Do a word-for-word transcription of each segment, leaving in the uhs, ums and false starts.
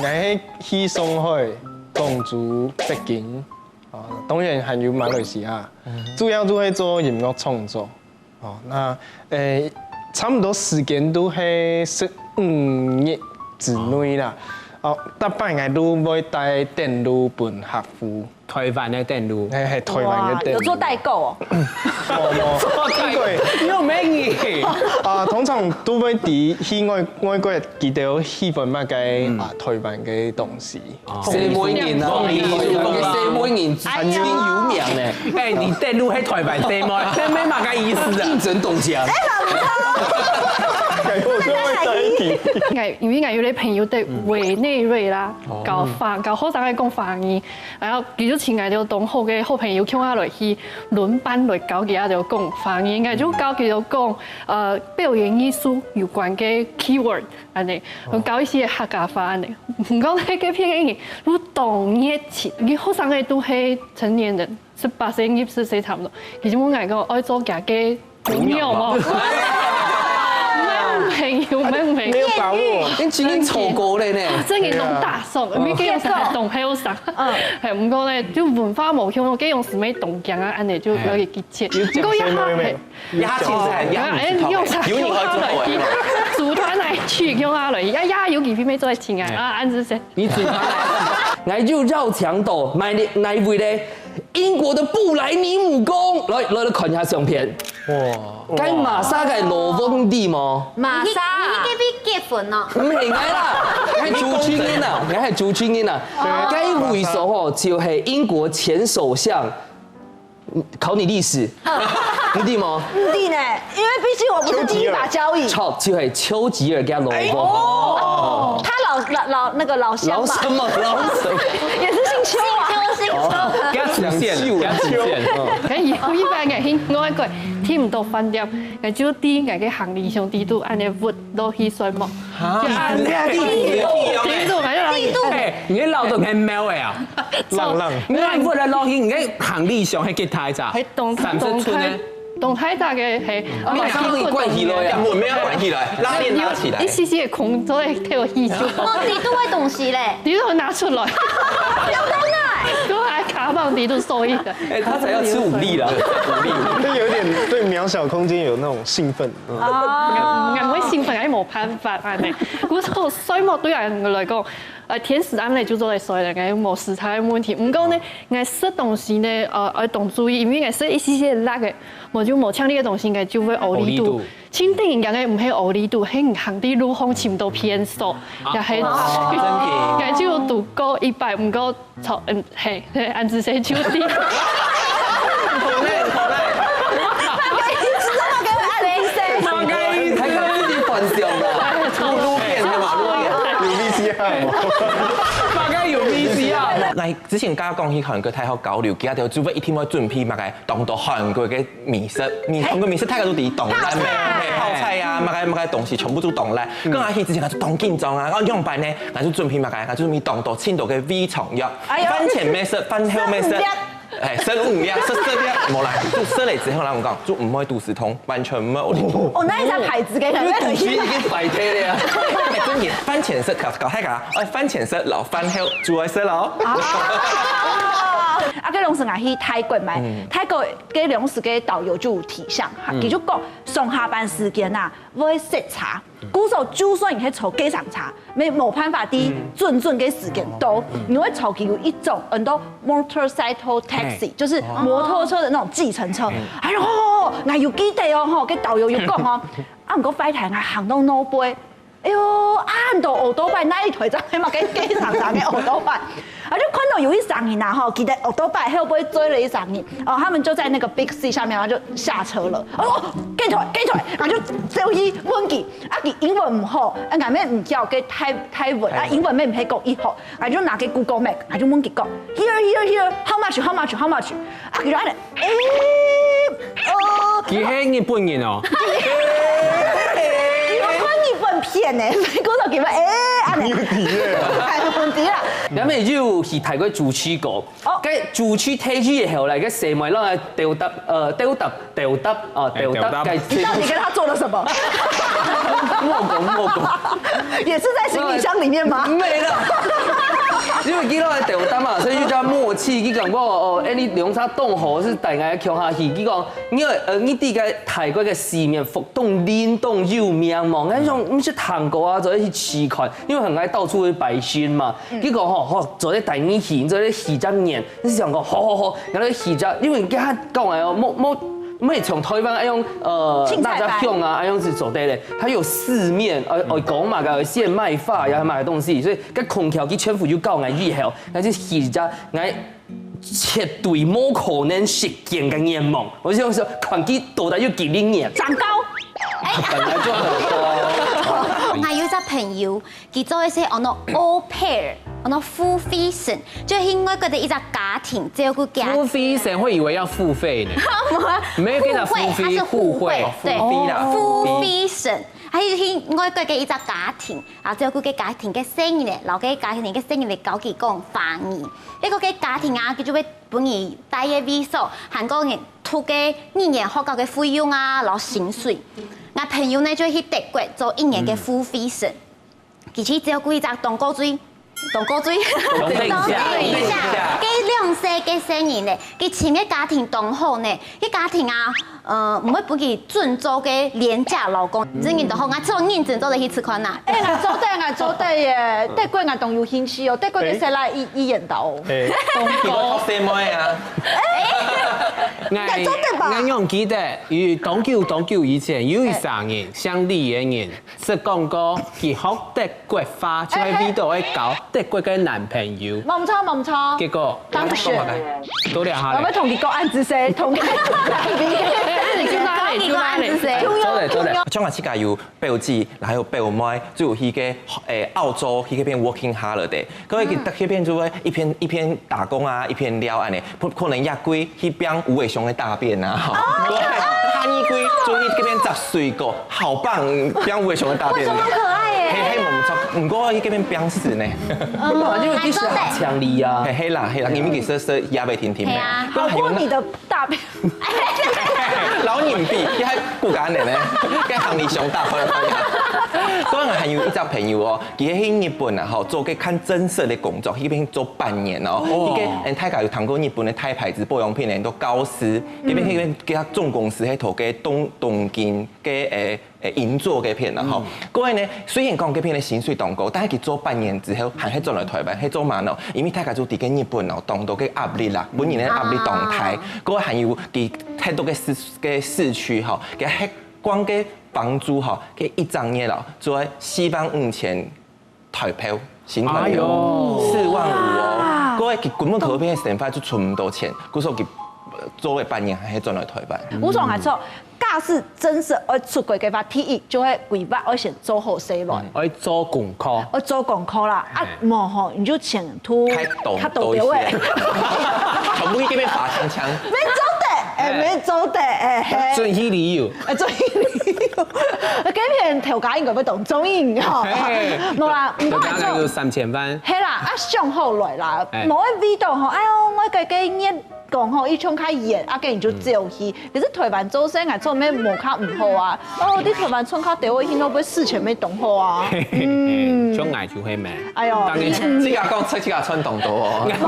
𠊎係去上海、廣州、北京，啊，當然還有馬來西亞，主要就係做音樂創作。哦，那，誒，差不多時間都係十五日之內啦。哦，逐擺𠊎都會帶等路分客戶。台灣个等路。係，係，台灣个等路。哇，有做代購哦？無，無。做代購？因為，你有咩意義？啊，通常都會知去外，外國佢兜喜歡麼个，啊，台灣个東西。細妹人啊，細妹人，曾經有名呢。哎，你等路係台灣細妹，細妹麼个意思啊？一針中槍。感覺我就會在一起。𠊎，因為𠊎有個朋友在委內瑞拉，教華，教學生來講華語，然後佢就請𠊎兜當好个好朋友共下來去輪班來教佢兜講華語，𠊎就教佢兜講，呃，表演藝術有關个 keyword。 恁呢，教一些客家話恁呢。毋過呢，該片个人都當熱情，因為學生个都係成年人，十八歲、二十歲差不多。佢就問𠊎講，愛做佢个鴞鳥無？毋係朋友，毋係朋友。沒有把握。你今年超過了呢。啊，真个當打爽，因為該樣時還當後生。嗯。係，毋過呢，就文化無共，該樣時乜當驚啊，恁呢就有點激切。有講細妹妹。 一下親自喊，一下毋知道欸，哎，有人愛做好欸。組團來去，用下來，呀呀，有幾片妹做得請啊，啊，恁仔細。你組團來，𠊎就邀請到哪位，哪位咧？英國个布萊尼姆公，來，來，來看一下相片。哇，該麼儕个羅文你無？麼儕啊？你，你，你結婚哦？毋係𠊎啦，𠊎係主持人啊，𠊎係主持人啊。該位所吼，就係英國前首相 考你歷史，你知無？毋知呢，因為畢竟我不是第一把交椅。錯，就係丘吉爾个老公。哦，他老老老那個老鄉吧？老什麼？老什麼？也是姓邱啊。姓邱，姓邱。哦，給他出現了，給他出現。可以，有一般个，我个聽毋到飯店，那就第一个个行李箱底肚，按呢鬱落去睡目。哈，就按呢，你，你，你，底肚，反正地肚。哎，你个老公很貓的啊。 浪浪。你愛問來落去，你个行李箱係幾大隻？係當，三十寸呢？當大隻个，係。你馬上可以關起來啊！門沒有關起來，拉鏈拉起來。一息息个空，做得跳起就。哦，底肚个東西咧？底肚拿出來。有東西。都還卡棒底肚收一个。哎，他才要吃五粒啦，五粒。就有點對渺小空間有那種興奮。哦，𠊎會興奮，𠊎無辦法恁呢。故所睡目對𠊎來講， 呃，天時暗了就做得睡了，𠊎無時差个問題。毋過呢，𠊎食東西呢，呃，愛當注意，因為𠊎食一息息辣个，無就無強烈个東西，𠊎就會屙痢肚。屙痢肚。盡得人驚个毋係屙痢肚，係你行在路項尋到便所，也係，哦，真的。𠊎就有堵過一擺，毋過，操，嗯，係，係，恁仔細就知。大家自己幻想的，路，路邊的嘛，路邊。有VCR嗎？大概有VCR。來，之前剛剛講去韓國大學交流，佢兜就會一定會準備麼个，當多韓國个美食，美，韓國美食大家都知，當爛咩，泡菜啊，麼个麼个東西，全部都當爛。剛下去之前，𠊎就當緊張啊，𠊎仰般呢？𠊎就準備麼个？𠊎就準備當多，盡多个胃腸藥，哎喲，飯前乜食，飯後乜食。 哎，食五粒，食十粒，無啦，就食了之後，人講，就毋會肚屎痛，完全毋會屙痢肚。哦，該一隻牌子个，因為肚屎已經壞忒了啊。哎，真个，飯前食，搞，搞太搞，哎，飯前食，摎飯後煮來食咯。啊，啊，該當時𠊎去泰國嘛，泰國該當時个導遊就有提醒哈，佢就講，上下班時間啊，會塞車。 故所就算你係坐計程車，乜無辦法在準準个時間到，你會坐佢有一種很多 motorcycle taxi，就是摩托車的那種計程車。哎喲，𠊎有記得哦，吼，該導遊有講哦，啊，毋過壞忒𠊎行到外背，哎喲，啊，恁多奧多拜，哪一台正係嘛，該計程車个奧多拜。 啊，就看到有一儕人啊，吼，佢个奧多拜後背追了一儕人，哦，他們就在那個Big C下面，然後就下車了。哦，緊追，緊追，然後就走去問佢，啊，佢英文毋好，啊，𠊎乜毋曉該泰，泰文，啊，英文乜毋係講一好，啊，就拿給Google Map，啊，就問佢講，here, here, here, how much, how much, how much？啊，佢就按呢，誒，呃，佢係日本人哦。佢有看日本片呢，所以講到佢們，誒，按呢。有底耶。哎，有底啦。咱們有去泰國主持過， 哦。該主持退役以後來，該細妹摎𠊎鬥搭，呃，鬥搭，鬥搭，啊，鬥搭，鬥搭。該你到底跟他做了什麼？莫讲莫讲，也是在行李箱里面吗？没了。因为佢个豆擔嘛，所以就叫默契。佢讲我哦，哎，你兩儕當好，係帶𠊎共下去。佢讲，因为呃，你知个泰國个四面佛當靈當有名嘛，𠊎想毋識聽過啊，就去試看，因为很愛到處去拜神嘛。佢讲吼，好，做得帶你去，做得去隻年，你想讲好好好，然后去隻，因为佢講个哦，莫莫。莫像台灣愛用呃青菜白辣椒醬啊，愛用係做得嘞。它有四面，呃，呃，講嘛个，有現賣法呀，買个東西，所以該空調佢全部就教𠊎以後，那就去隻，𠊎絕對無可能食見个願望。我就想說，看佢到底有幾靈驗。長高。本來就很高。𠊎有一隻朋友，佢做一些安到au pair，安到付費生，就係外國个一隻家庭照顧家庭。付費生會以為要付費呢，無啊，沒有跟他互惠，付費他是互惠，互惠對，付費啦付費生，佢係外國个一隻家庭，啊，照顧个家庭个細人仔，然後个家庭个細人仔教佢講華語，結果个家庭啊，佢就會分佢帶个位所，還過人讀个語言學校个費用啊，然後薪水。𠊎朋友呢就去德國做一年个付費生。 佢去照顧一隻當古錐，當古錐，當等一下等一下，該兩歲个細人呢，佢尋个家庭當好呢，該家庭啊，呃，毋會分佢準做个廉價勞工，真正當好，𠊎做認真做得去試看啊。哎，𠊎做得，𠊎做得耶！德國𠊎當有興趣哦，德國个細倈一一眼到哦。你个學生妹啊，𠊎做得吧𠊎仰記得，有當久當久以前，有一儕人，姓李个人，識講過，佢學德國話，就係為到愛交德國个男朋友。無錯，無錯。結果當時，到了下來，我要同你講，恁仔細，同你講，你去哪裡？去哪裡？做得做得，像我自家有表姐，還有表妹，就有去个誒澳洲去該片 working holiday，各位去該片就會一片一片打工啊，一片尞恁呢，可可能也歸去拚無尾熊个大便啊，吼，對，他一歸就去該片摘水果，好棒，拚無尾熊个大便。很可愛耶。嘿嘿，無錯，毋過去該片拚屎呢。不然因為其實很強力啊。嘿嘿啦嘿啦，你們其實是壓背挺挺的嘿啊，不過還有那好過你的大便。老人比，你還不敢的呢，該行李箱大開了。當然還有一隻朋友哦，佢去日本啊，吼，做个看診所个工作，去該片做半年哦。哦。一个，嗯，大家有聽過日本个大牌子保養品呢，都高斯，該片該片佢總公司係投个東東京个誒。 誒，銀座該片啦吼。各位呢，雖然講該片个薪水當高，但係佢做半年之後，還係轉來台灣，係做麼呢？因為大家都知个日本哦，當多个壓力啦，本人个壓力當大。各位還有佢太多个市个市區吼，佢係光个房租吼，佢一張月哦，做四萬五千台票，新台票，哎喲四萬五哦。各位佢根本頭片个生活就存毋到錢，故所佢呃做个半年還係轉來台灣。吳總還錯，假使真係愛出國个話，第一就係規劃愛先做好勢來。愛做功課。愛做功課啦，啊，嘿無吼，你就請圖太懂較多一些多个位，，全部去該片罰鏘鏘。免做得，哎，免做得，哎，嘿。準去旅遊，啊，做得，該片頭家應該會當中意吼。嘿無啦，毋過還做有三千萬。係啦，啊，想好來啦，哎無个味道吼，哎喲，我个个月講吼，一種較遠，啊，跟你就走去。可是台灣做生意做咩無較毋好啊？哦，你台灣賺較多，我去那邊四千沒懂好啊。嗯，像𠊎就係咩？哎喲當然，自家講出自家賺當多哦。無懂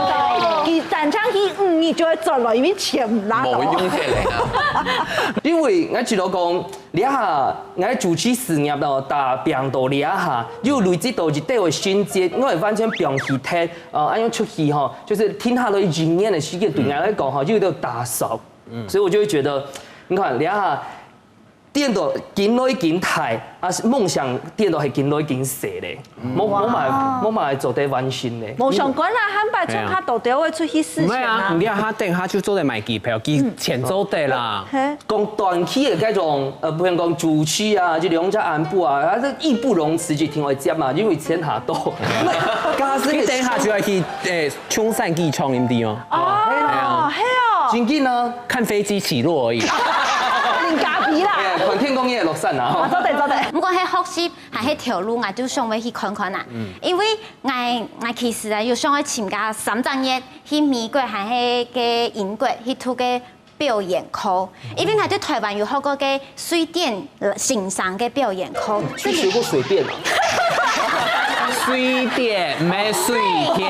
到，佢單淨去五日就會轉來，因為錢毋拿到。無用起來啊！因為𠊎知道講，這下𠊎主持事業咯，打拚到這下，又累積到一兜个成績，𠊎完全放棄忒，呃，恁樣出去吼，就是停下來一年个時間，對𠊎來講吼，又有點打掃。所以我就會覺得，你看這下變到緊來緊大，啊，夢想變到係緊來緊細咧，無無嘛無嘛做得完成咧。無相關啦，下擺賺較多，就會出去試錢毋係啊，啊你。看他等下就做得買機票，佢錢做得啦。嘿，講短期个該種，呃，比如講主持啊，就兩隻暗晡啊，啊，這義不容辭，一定愛接嘛，因為錢下多。假使你等下就要去誒松山機場，你知哦。哦，係哦。真緊啊！看飛機起落而已。領咖啡啦。哎，看天公爺落山啊！啊，吼。做得做得。毋管係學習還係頭路，𠊎就想要去看看啊。因為𠊎𠊎其實啊，有想要尋加三隻月去美國還係个英國去讀个表演科，因為𠊎在臺灣有學過个瑞典先生个表演科。去學過水電啊？水電，毋係水電。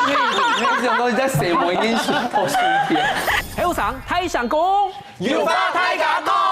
你這種東西在什麼音學過水電？後生大聲公，有話大家講。